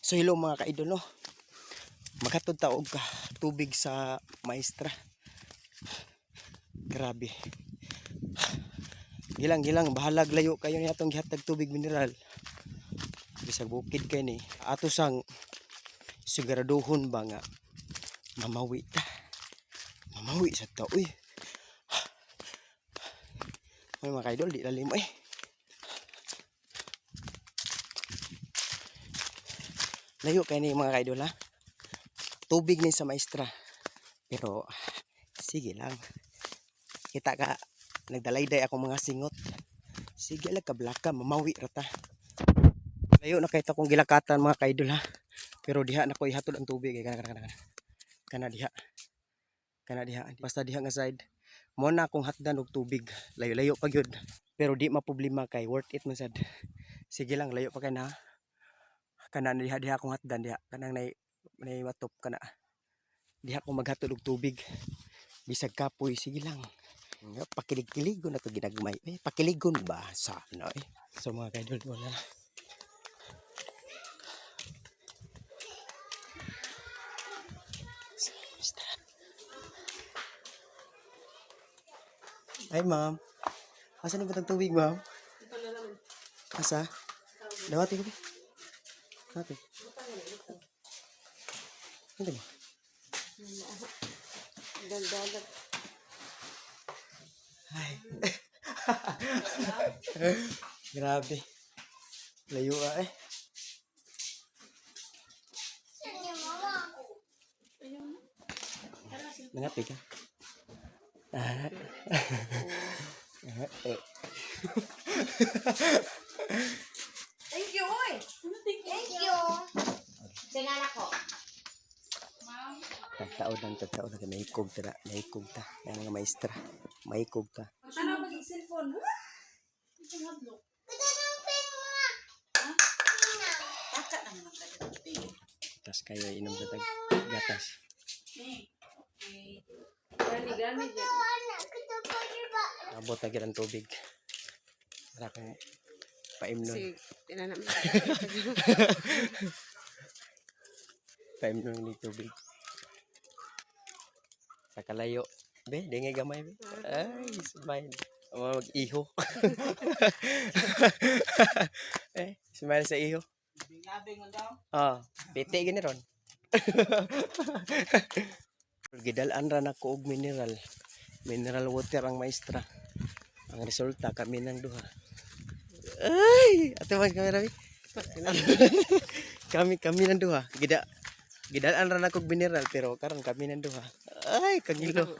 So hello, mga ka-idol, no. Maghatod ta og tubig sa maestra. Grabe. Gilang gilang, bahalag layo kayo ni atong gihatag tubig mineral. Bisag bukid kay ni. Ato sang siguraduhon ba nga mamawi ta. Mamawi sa ta uy. Ay, mga ka-idol, di lalim eh. Layo kay ni, mga ka-idol, ha. Tubig ni sa maestra. Pero sige lang. Kita ka nagdalayday ako mga singot. Sige lang kablaka, mamawi ra ta. Layo na kay ta kong gilakatan, mga ka-idol, ha. Pero diha na ko ihatod ang tubig eh. Kana kana kana. Kana diha. Kana diha. Basta diha nga side. Mo na akong hatdan og tubig. Layo-layo pa gyud. Pero di maproblema kay worth it man sad. Sige lang, layo pa kay na. Kana diha diha akong hatdan diha. Kanang nay matop kana. Diha ko maghatod og tubig. Bisag kapoy, sige lang. Nga, pakilig-kiligon na to ginagmay. Eh, pakiligon ba? Sana eh. So mga kaidol, wala na. So, basta. Ay, ma'am. Asa na ba itong tubig, ma'am? Asa? Dawati ko ba? Dawati. Hindi ba? Daldalag. Ay. Grabe. Layo ah eh. Nangapi ka? Ah. Ah, eh. Thank you, oy! Thank you. Sinala ko. Tagtaod lang, tagtaod lang. Mahikog ta na. Mahikog ta. Ay, mga maestra. Mahikog ta. Ano mag cellphone? Taka na naman kayo. Tapos kayo inom sa tag gatas. Okay. Gani, gani. Abot na gyud ang tubig. Wala akong paimnon. Sige, tinanam. Paimnon ni tubig. Sa kalayo. Be, di nga gamay be. Ay, smile. Mga mag-iho. Eh, smile sa iho. Ah, piti gini ron. Gidalan ra na ko og mineral. Mineral water ang maestra. Ang resulta kami nang duha. Ay, ato mas kamera bi. Kami kami nang duha. Gidalan ra na kog mineral pero karon kami nang duha. Ay, kagilo.